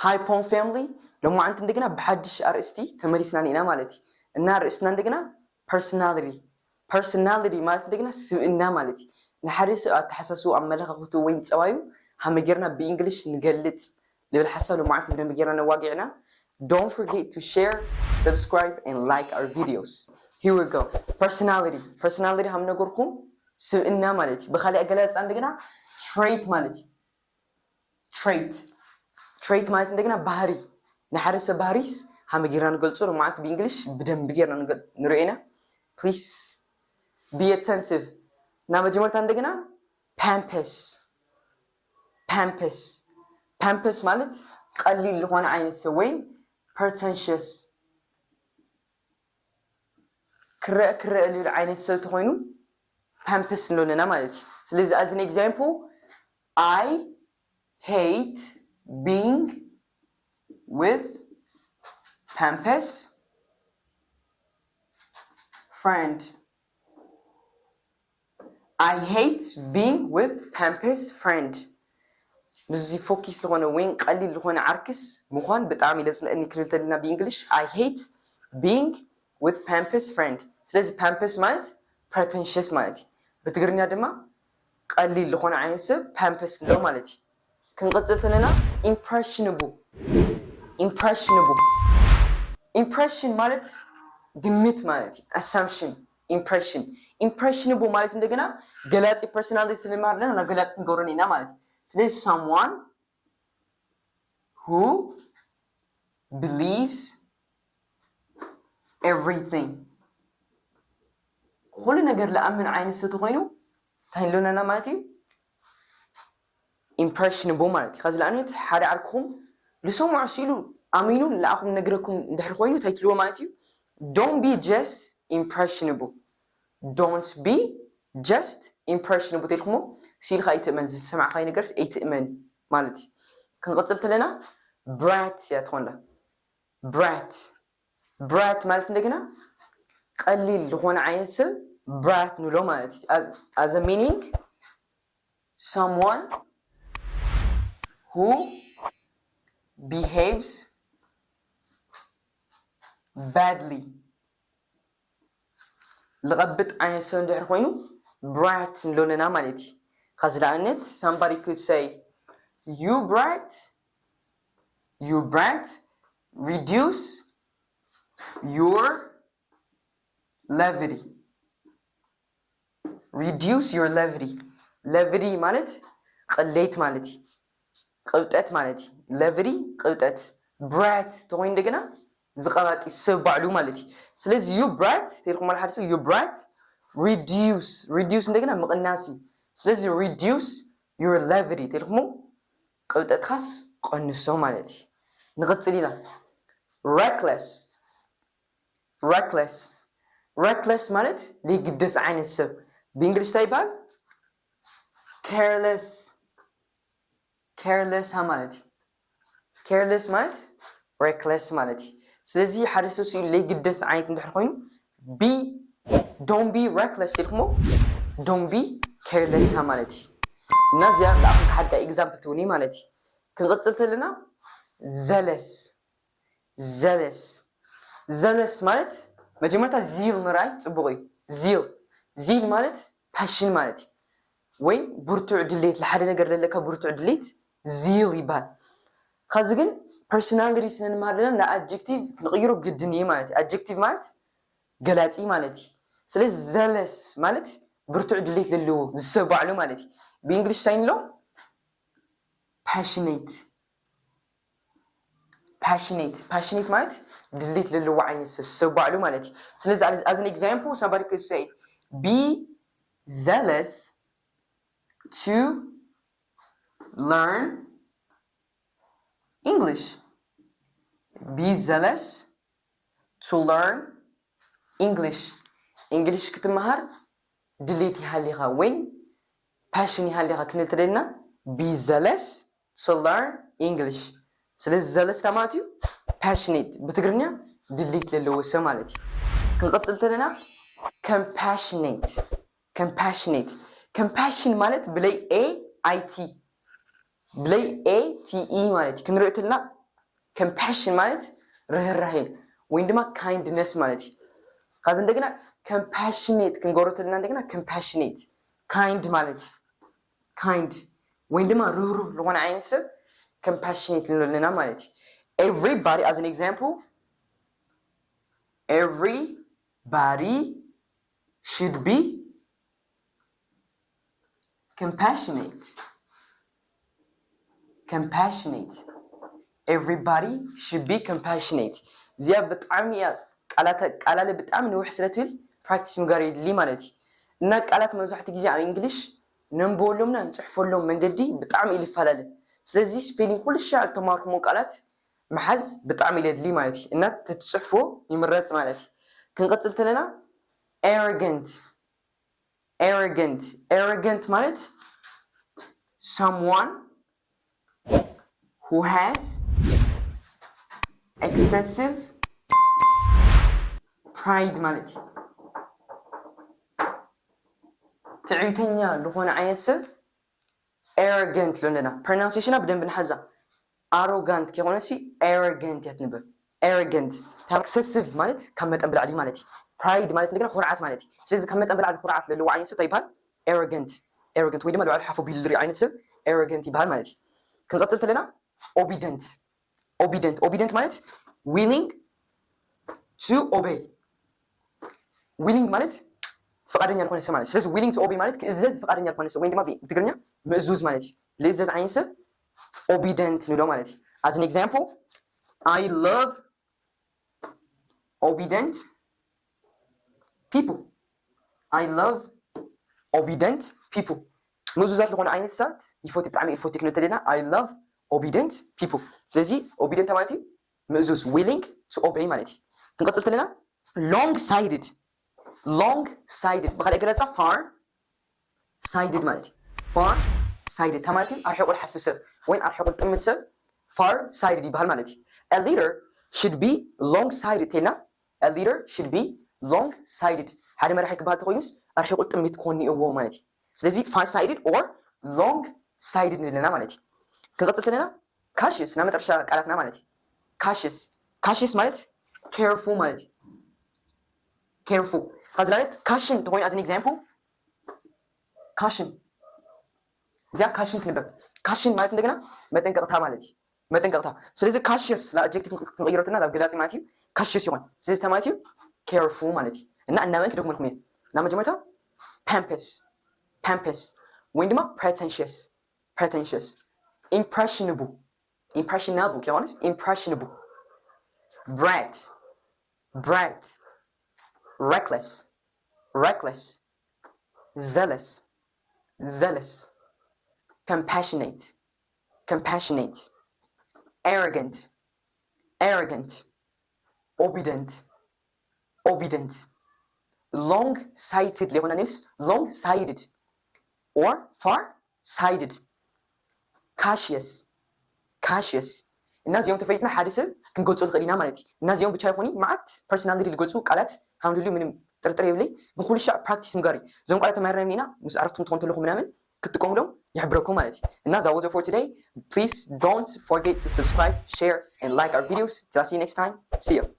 Hi Pom family፣ ሎማዓንቲ እንደገና ብሓድሽ ኣርእስቲ ተመሊስና ኢና ማለት እዩ። እና ኣርእስትና እንደገና personality። Personality ማለት እንደገና ስብእና ማለት እዩ። ንሓደ ሰብ ኣተሓሳስቡ፣ ኣመለኻኽቱ ወይ ጸባዩ ሃመ ጌርና ብእንግሊሽ ንገልጽ ልብል ሓሳብ ሎማዓንቲ ብደንብ ጌርና ነዋጊዕና። Don't forget to share, subscribe and like our videos. Here we go. Personality. Personality ሃም ነገርኩም ስብእና ማለት እዩ። ብኻሊእ ኣገላልጻ እንደገና trait ማለት እዩ። Trait። Trait ማለት እንደገና ባህሪ። ንሓደ ሰብ ባህሪስ ሃመ ጌርና ንገልጾ ሎማዓንቲ ብእንግሊሽ ብደንብ ጌርና ንገል-፣ ንርእዮ ኢና። Please be attentive። እና መጀመርታ እንደገና ፓምፐስ። ፓምፐስ። ፓምፐስ ማለት ቀሊል ዝኾነ ዓይነት ሰብ ወይ pretentious፣ ክረአ ክረአ ልብል ዓይነት ሰብ ተኾይኑ ፓምፐስ ንብሎ ኣለና ማለት እዩ። ስለዚ as an example, I hate being with pompous friend. I hate being with pompous friend. ምስዚ ፎኪስ ዝኾነ ወይን ቀሊል ዝኾነ ዓርክስ ምዃን ብጣዕሚ ለጽለአኒ ክንብል ተለና ብእንግሊሽ፣ I hate being with pompous friend። ስለዚ ፓምፐስ ማለት pretentious ማለት እዩ። ብትግርኛ ድማ ቀሊል ዝኾነ ዓይነት ሰብ ፓምፐስ ንብሎ ማለት እዩ። ክንቕጽል ተለና impressionable። Impressionable። Impression ማለት ግምት ማለት እዩ። Assumption። Impression። Impressionable ማለት እንደገና ገላጺ personality ስንማር ኣለና፣ ገላጺ ክንገብሮ ኢና ማለት እዩ። ስለዚ someone who believes everything፣ ኩሉ ነገር ለኣምን ዓይነት ሰብ ተኾይኑ እንታይ ንብሎ ኣለና ማለት እዩ? Impressionable ማለት እዩ። ከዚ ለኣብነት ሓደ ዓርክኹም ልሰምዖ ስኢሉ ኣሚኑ ንዓኹም ነግረኩም እንድሕር ኮይኑ እንታይ ትብልዎ ማለት እዩ? Don't be just impressionable። Don't be just impressionable ተልኩሞ ስኢልካ ኣይትእመን፣ ዝሰማዕካዮ ነገርስ ኣይትእመን ማለት እዩ። ክንቕጽል ተለና ብራት እያ ትኾንላ። ብራት። ብራት ማለት እንደገና ቀሊል ዝኾነ ዓይነት ሰብ ብራት ንብሎ ማለት እዩ። As a meaning, someone who behaves badly። ልቐብጥ ዓይነት ሰብ እንድሕር ኮይኑ ብራት ንብሎ ኣለና ማለት እዩ። ከዚ ንኣብነት somebody could say, you brat, you brat, reduce your levity. Reduce your levity. Levity ማለት ቅሌት ማለት እዩ። ቅብጠት ማለት እዩ። Levity ቅብጠት። ብራት ተኾይኑ እንደገና ዝቐባጢ ሰብ ባዕሉ ማለት እዩ። ስለዚ you brat ተልኩም ሓደ ሰብ you brat፣ reduce፣ reduce እንደገና ምቕናስ እዩ። ስለዚ reduce your levity ተልኩሞ ቅብጠትካስ ቀንሶ ማለት እዩ። ንቕጽል ኢና። Reckless። Reckless። Reckless ማለት ዘይግደስ ዓይነት ሰብ ብእንግሊሽ እንታይ ይበሃል? Careless። Careless ሃ ማለት እዩ። Careless ማለት reckless ማለት እዩ። ስለዚ ሓደ ሰብ ስኢሉ ዘይግደስ ዓይነት እንድሕር ኮይኑ be፣ don't be reckless ኢልኩሞ don't be careless ሃ ማለት እዩ። እና እዚኣ ንኣኹም ሓደ example ትውን ማለት እዩ። ክንቕጽል ተለና zealous። Zealous። Zealous ማለት መጀመርታ ዚል ምርኣይ ጽቡቕ እዩ። ዚል። ዚል ማለት ፓሽን ማለት እዩ። ወይ ብርቱዕ ድሌት፣ ንሓደ ነገር ዘለካ ብርቱዕ ድሌት ዚል ይበሃል። ከዚ ግን ፐርሶናሊቲ ስነ ንመሃር ዘለና ንኣጀክቲቭ ክንቕይሮ ግድን እዩ ማለት እዩ። ኣጀክቲቭ ማለት ገላጺ ማለት እዩ። ስለዚ ዘለስ ማለት ብርቱዕ ድሌት ዘለዎ፣ ዝሰብ ባዕሉ ማለት እዩ። ብእንግሊሽ እንታይ ንብሎ? ፓሽኔት። ፓሽኔት። ፓሽኔት ማለት ድሌት ዘለዎ ዓይነት ሰብ፣ ሰብ ባዕሉ ማለት እዩ። ስለዚ as an example somebody could say, be zealous to learn English. Be zealous to learn English. እንግሊሽ ክትመሃር ድሌት ይሃሊኻ ወይ ፓሽን ይሃሊኻ ክንብል ተደልና be zealous to learn English። ስለዚ ዘለስ ማለት እዩ ፓሽኔት፣ ብትግርኛ ድሌት ዘለዎ ሰብ ማለት እዩ። ክንቐጽል ተለና compassionate። Compassionate። Compassion ማለት ብለይ A I T፣ ብለይ A T E ማለት እዩ። ክንሪኦ ተለና Compassion ማለት ርህራሄ ወይም ድማ kindness ማለት እዩ። ከዚ እንደገና compassionate ክንገብሮ ተለና እንደገና compassionate kind ማለት እዩ። Kind ወይም ድማ ርህሩህ ዝኾነ ዓይነት ሰብ compassionate ንብሎ ኣለና ማለት እዩ። Everybody, as an example, everybody should be compassionate. Compassionate. Everybody should be compassionate. እዚኣ ብጣዕሚ እያ ቃላት ቃላለ ብጣዕሚ ንውሕ ስለ ትብል practice ምግባር የድሊ ማለት እዩ። እና ቃላት መብዛሕትኡ ግዜ ኣብ English ነንብበሎምና ንፅሕፈሎም መንገዲ ብጣዕሚ እዩ ይፈላለ። ስለዚ spelling ኩሉ ሻዕ ዝተማርኩሞ ቃላት ምሓዝ ብጣዕሚ እዩ የድሊ ማለት እዩ። እና ተትፅሕፎ ይምረፅ ማለት እዩ። ክንቐፅል ተለና arrogant. Arrogant. Arrogant ማለት someone who has excessive pride ማለት እዩ። ትዕቢተኛ ዝኾነ ዓይነት ሰብ arrogant ንብሎ ኣለና። Pronunciation ና ብደንቢ ንሓዛ። Arrogant ከይኮነሲ arrogant እያ ትንበብ። Arrogant። Excessive ማለት ካብ መጠን ብላዕሊ ማለት እዩ። Pride ማለት እንደገና ኩርዓት ማለት እዩ። ስለዚ ካብ መጠን ብላዕሊ ኩርዓት ዘለዎ ዓይነት ሰብ እንታይ ይበሃል? Arrogant። Arrogant ወይ ድማ ልዕሊ ሓፉ ቢሉ ዝርኢ ዓይነት ሰብ arrogant ይበሃል ማለት እዩ። ክንቐፅል ተለና obedient። Obedient. Obedient ማለት willing to obey። Willing ማለት ፍቓደኛ ዝኾነ ሰብ ማለት። ስለዚ willing to obey ማለት ክእዘዝ ፍቓደኛ ዝኾነ ሰብ ወይ ድማ ብትግርኛ ምእዙዝ ማለት እዩ። ልእዘዝ ዓይነት ሰብ obedient ንብሎ ማለት እዩ። As an example, I love obedient people. I love obedient people. ምእዙዛት ዝኾነ ዓይነት ሰባት ይፈቱ፣ ብጣዕሚ ይፈቱ ክንብል ተለና I love obedient people። ስለዚ obedient ማለት እዩ ምእዙዝ፣ willing to obey ማለት እዩ። ክንቐፅል ተለና long sided። Long sided ብኻልእ ገለፃ far sided ማለት እዩ። Far sided ተማልቲ ኣርሒቑ ዝሓስብ ሰብ ወይ ኣርሒቑ ዝጥምት ሰብ far sided ይበሃል ማለት እዩ። A leader should be long sided ተልና a leader should be long sided ሓደ መራሒ ክበሃል ተኮይኑስ ኣርሒቑ ጥምት ክኾን እዎ ማለት እዩ። ስለዚ far sided or long sided ንብለና ማለት እዩ። ክንቐፅል ተለና cautious ናብ መጠረሻ ቃላትና ማለት እዩ። Cautious cautious ማለት careful ማለት እዩ። Careful ካዚ ማለት caution ተኮይኑ as an example caution እዚኣ caution ትንበብ። Caution ማለት እንደገና መጠንቀቕታ ማለት እዩ። መጠንቀቕታ ስለዚ cautious ላ adjective ክንቕይሮ ተለና ናብ ገላፂ ማለት እዩ። Cautious ይኾን ስለዚ ተማለት እዩ careful ማለት እዩ። እና እናበን ክደግመልኩም እየ። ናብ መጀመርታ pompous pompous ወይም ድማ pretentious pretentious impressionable impressionable ከይኮነስ impressionable bright bright reckless reckless zealous zealous compassionate compassionate arrogant arrogant obedient obedient long sighted ለይኮነ ንልስ long sided or far sided cautious cautious እና እዚኦም ተፈይጥና ሓደ ሰብ ክንገልፆ ንኽእል ኢና ማለት እዩ። እና እዚኦም ብቻ ይኾኑ መዓት personality ዝገልፁ ቃላት ሃምልሉ ምንም ጥርጥር የብለይ። ግን ኩሉ ሻዕ practice ምግባር እዩ። እዞም ቃላት ተማሂርናዮም ኢና ምስ ዓረፍቲ ትኾን ተለኹ ምናምን ክትጥቀሙሎም ይሕብረኩም ማለት እዩ። እና that was it for today. Please don't forget to subscribe, share and like our videos. Till I see you next time. See you.